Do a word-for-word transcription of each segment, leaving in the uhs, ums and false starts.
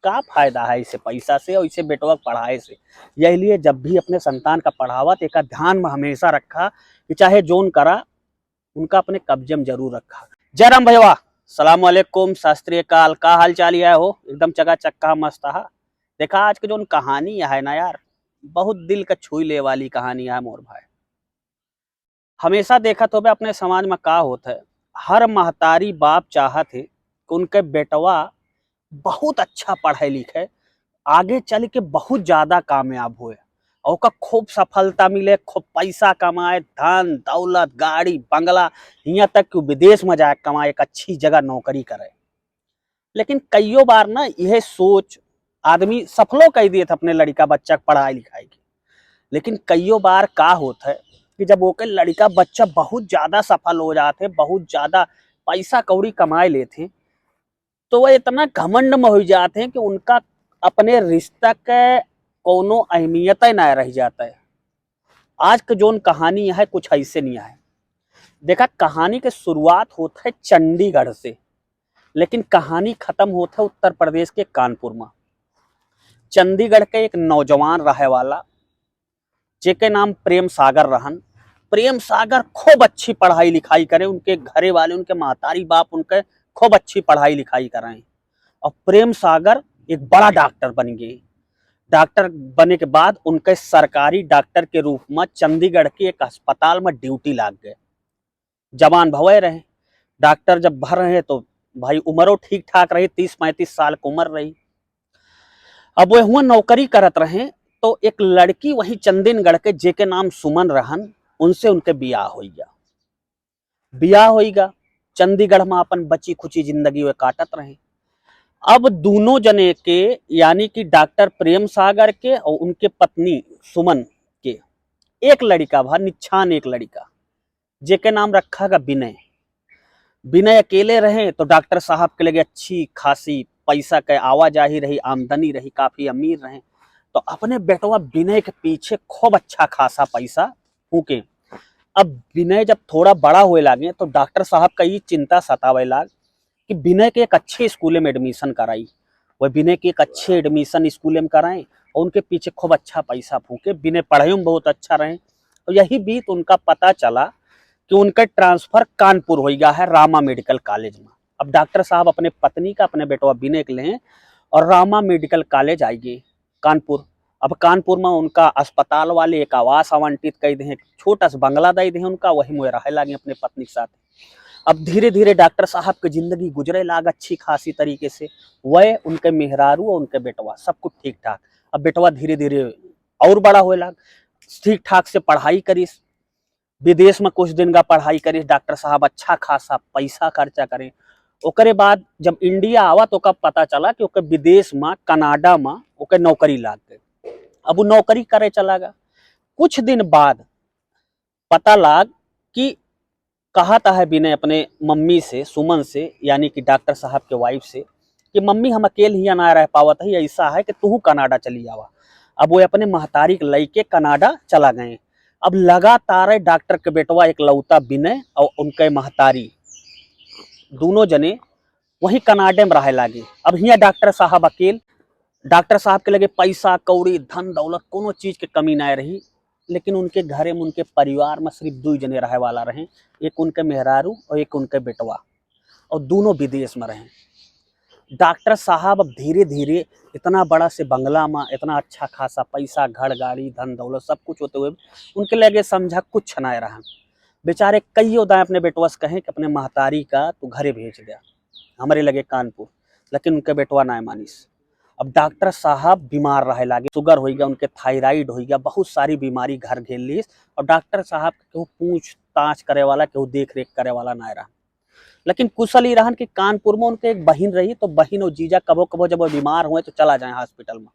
का फायदा है इसे पैसा से और इसे बेटवा के पढ़ाए से। यही लिए जब भी अपने संतान का पढ़ावा, तो एका ध्यान में हमेशा रखा कि चाहे जोन करा, उनका अपने कब्जे में जरूर रखा। जय राम भैया, सलाम वालेकुम, शास्त्रीय काल, का हाल चाल है हो? एकदम चकाचक का मस्त हा। देखा, आज के जोन कहानी है ना यार, बहुत दिल का छुई ले वाली कहानी है मोर भाई। हमेशा देखत होबे अपने समाज में का होत है, हर महतारी बाप चाहत है कि उनके बेटवा बहुत अच्छा पढ़े लिखे, आगे चल के बहुत ज्यादा कामयाब होए, और ओका खूब सफलता मिले, खूब पैसा कमाए, धन दौलत, गाड़ी, बंगला, यहाँ तक कि विदेश में जाए कमाए, एक अच्छी जगह नौकरी करे। लेकिन कइयो बार ना यह सोच आदमी सफलो कह दिए थे अपने लड़का बच्चा के पढ़ाई लिखाई के। लेकिन कइयो बार का होत है कि जब ओके लड़का बच्चा बहुत ज्यादा सफल हो जाते, बहुत ज्यादा पैसा कौड़ी कमाए लेते, तो वह इतना घमंड में हो जाते हैं कि उनका अपने रिश्ता के कोनो अहमियत ही ना रह जाता है। आज के जोन कहानी है कुछ ऐसे नहीं है। देखा, कहानी के शुरुआत होत है चंडीगढ़ से, लेकिन कहानी खत्म होत है उत्तर प्रदेश के कानपुर में। चंडीगढ़ के एक नौजवान रहे वाला, जेके नाम प्रेम सागर रहन। प्रेम सागर खूब अच्छी पढ़ाई लिखाई करे, उनके घरे वाले, उनके महतारी बाप उनके खूब अच्छी पढ़ाई लिखाई कराए। और प्रेम सागर एक बड़ा डॉक्टर बन गए। डॉक्टर बने के बाद उनके सरकारी डॉक्टर के रूप में चंडीगढ़ के एक अस्पताल में ड्यूटी लाग गए। जवान भवे रहे, डॉक्टर जब भर रहे तो भाई उम्रो ठीक ठाक रही, तीस पैंतीस साल की उम्र रही। अब वह हुआ नौकरी करत रहे, तो एक लड़की वहीं चंदनगढ़ के, जेके नाम सुमन रहन, उनसे उनके बियाह होइगा। बियाह होइगा, चंडीगढ़ में अपन बची खुची जिंदगी वे काटत रहे। अब दोनों जने के, यानी कि डॉक्टर प्रेम सागर के और उनके पत्नी सुमन के एक लड़का भा, निच्छान एक लड़का, जेके नाम रखा गा विनय। विनय अकेले रहे तो डॉक्टर साहब के लगे अच्छी खासी पैसा के आवाजाही रही, आमदनी रही, काफी अमीर रहे। तो अपने बेटवा विनय के पीछे खूब अच्छा खासा पैसा फूके। अब विनय जब थोड़ा बड़ा होए लागे तो डॉक्टर साहब का ये चिंता सतावे लाग कि विनय के एक अच्छे स्कूल में एडमिशन कराई। वह विनय के एक अच्छे एडमिशन स्कूल में कराएं और उनके पीछे खूब अच्छा पैसा फूके। विनय पढ़ाई में बहुत अच्छा रहे, तो यही बीत उनका पता चला कि उनका ट्रांसफर कानपुर हो गया है रामा मेडिकल कॉलेज में। अब डॉक्टर साहब अपने पत्नी का, अपने बेटवा विनय के लें और रामा मेडिकल कॉलेज आइगे कानपुर। अब कानपुर में उनका अस्पताल वाले एक आवास आवंटित कर दे, एक छोटा सा बंगला दे दे उनका, वही में रहे लागे अपने पत्नी के साथ। अब धीरे धीरे डॉक्टर साहब की जिंदगी गुजरे लाग अच्छी खासी तरीके से। वह, उनके मेहरारू और उनके बेटवा सब कुछ ठीक ठाक। अब बेटवा धीरे धीरे और बड़ा होए लाग, ठीक ठाक से पढ़ाई करिस, विदेश में कुछ दिन का पढ़ाई करिस डॉक्टर साहब, अच्छा खासा पैसा खर्चा करें। ओकरे बाद जब इंडिया आवा तो ओका पता चला कि ओके विदेश में, कनाडा में ओके नौकरी लाग गई। अब वो नौकरी करे चला गा। कुछ दिन बाद पता लाग कि कहत है विनय अपने मम्मी से, सुमन से, यानी कि डॉक्टर साहब के वाइफ से कि मम्मी, हम अकेले हियाँ ना रह पावत है, ऐसा है कि तू कनाडा चली आवा। अब वो अपने महतारी के लइके कनाडा चला गए। अब लगातार डॉक्टर के बेटवा एकलौता विनय और उनके महतारी दोनों जने वही कनाडे में रहे लागे। अब हियाँ डॉक्टर साहब अकेल, डॉक्टर साहब के लगे पैसा कौड़ी, धन दौलत, कोनो चीज के कमी ना रही, लेकिन उनके घरे में, उनके परिवार में सिर्फ दो जने रहे वाला रहे, एक उनके मेहरारू और एक उनके बेटवा, और दोनों विदेश में रहे। डॉक्टर साहब अब धीरे धीरे इतना बड़ा से बंगला में, इतना अच्छा खासा पैसा, घर गाड़ी, धन दौलत, सब कुछ होते हुए उनके लगे समझा कुछ ना रहा। बेचारे कईयो दाएं अपने बेटवा से कहें कि अपने महतारी का तू घरे भेज दे, हमरे लगे कानपुर, लेकिन उनके बेटवा ना मानिस। अब डॉक्टर साहब बीमार रहे लागे, शुगर हो गया, उनके थायराइड हो गया, बहुत सारी बीमारी घर घेर लीस। और डॉक्टर साहब के केहू पूछताछ करे वाला, केहू देख रेख करे वाला ना रहा। लेकिन कुशल ही रहन कि कानपुर में उनके एक बहिन रही, तो बहिन और जीजा कभो कभो जब वो बीमार हुए तो चला जाए हॉस्पिटल में।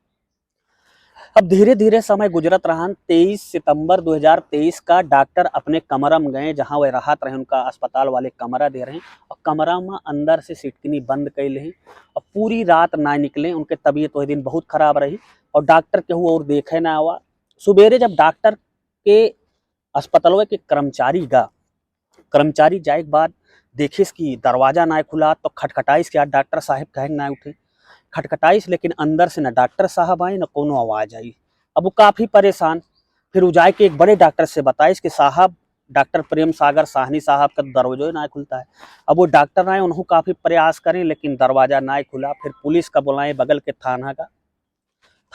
अब धीरे धीरे समय गुजरत रहन। तेईस सितंबर दो हज़ार तेईस का डॉक्टर अपने कमरा में गए, जहाँ वह रहत रहे, उनका अस्पताल वाले कमरा दे रहे, और कमरा में अंदर से सिटकिनी बंद कैले हैं और पूरी रात ना निकले। उनके तबीयत वही दिन बहुत खराब रही और डॉक्टर केहू और देखे ना आवा। सुबेरे जब डॉक्टर के अस्पतालवे के कर्मचारी गा, कर्मचारी जाए के बाद देखिस कि दरवाजा ना खुला, तो खटखटाइस कि आज डॉक्टर साहब कहे ना उठे। खटखटाइस, लेकिन अंदर से न डॉक्टर साहब आए, न कोनो आवाज आई। अब वो काफी परेशान। फिर वो जाए के एक बड़े डॉक्टर से बताइस कि साहब, डॉक्टर प्रेम सागर साहनी साहब का दरवाजो ना खुलता है। अब वो डॉक्टर आए, उन्हों काफी प्रयास करें, लेकिन दरवाजा ना खुला। फिर पुलिस का बुलाए, बगल के थाना का,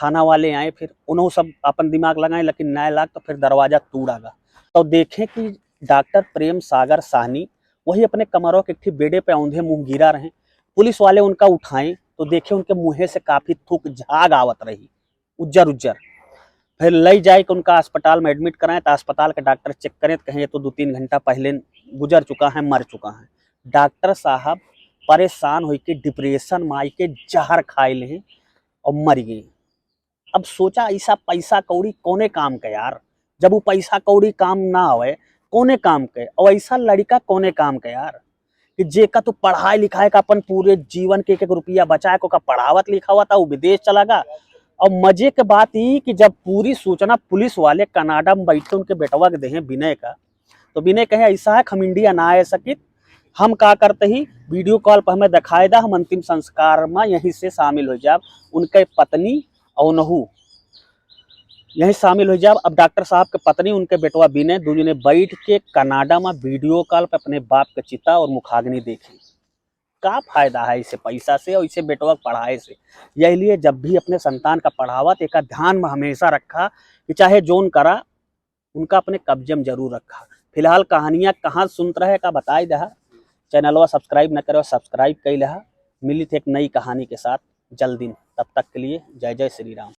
थाना वाले आए, फिर उन्हों सब अपन दिमाग लगाए, लेकिन ना लाग, तो फिर दरवाजा तोड़ा गा। तो देखें कि डॉक्टर प्रेम सागर साहनी वही अपने कमरों के एक ठे बेडे पे औंधे मुंह गिरा रहे। पुलिस वाले उनका उठाएं तो देखे उनके मुंहे से काफी थूक झाग आवत रही, उज्जर उज्जर। फिर लई जाए के उनका अस्पताल में एडमिट कराएं, तो अस्पताल के डॉक्टर चेक करें तो कहें, "ये तो दो तीन घंटा पहले गुजर चुका है, मर चुका है।" डॉक्टर साहब परेशान होई के डिप्रेशन में आई के जहर खाए ले और मर गए। अब सोचा, ऐसा पैसा कौड़ी कौने काम के यार? जब वो पैसा कौड़ी काम ना आवे, कौने काम के? और ऐसा लड़का कौने काम के यार, कि जेका तू पढ़ाई लिखाई का अपन पूरे जीवन के एक एक रुपया बचाए के ओका पढ़ावत लिखावत, वो विदेश चला गा। और मजे के बात ई कि जब पूरी सूचना पुलिस वाले कनाडा में बैठे उनके बेटवा के देहे विनय का, तो विनय कहे, "ऐसा है, हम इंडिया ना आ सकित, हम का करते ही वीडियो कॉल पर हमें दिखाए दा, हम अंतिम संस्कार में यहीं से शामिल हो जाब।" उनके पत्नी और नहू यहीं शामिल हो जाब। अब डॉक्टर साहब के पत्नी, उनके बेटवा विनय, दोनों ने बैठ के कनाडा में वीडियो कॉल पे अपने बाप के चिता और मुखाग्नि देखी। का फायदा है इसे पैसा से और इसे बेटवा के पढ़ाए से? यही लिए जब भी अपने संतान का पढ़ावा, तो एका ध्यान में हमेशा रखा कि चाहे जोन करा, उनका अपने कब्जे में जरूर रखा। फिलहाल कहानियाँ कहाँ सुनत रहे का बताई दहा। चैनलवा सब्सक्राइब न करे, सब्सक्राइब कई लहा। मिलित एक नई कहानी के साथ जल्दी। तब तक के लिए जय जय श्री राम।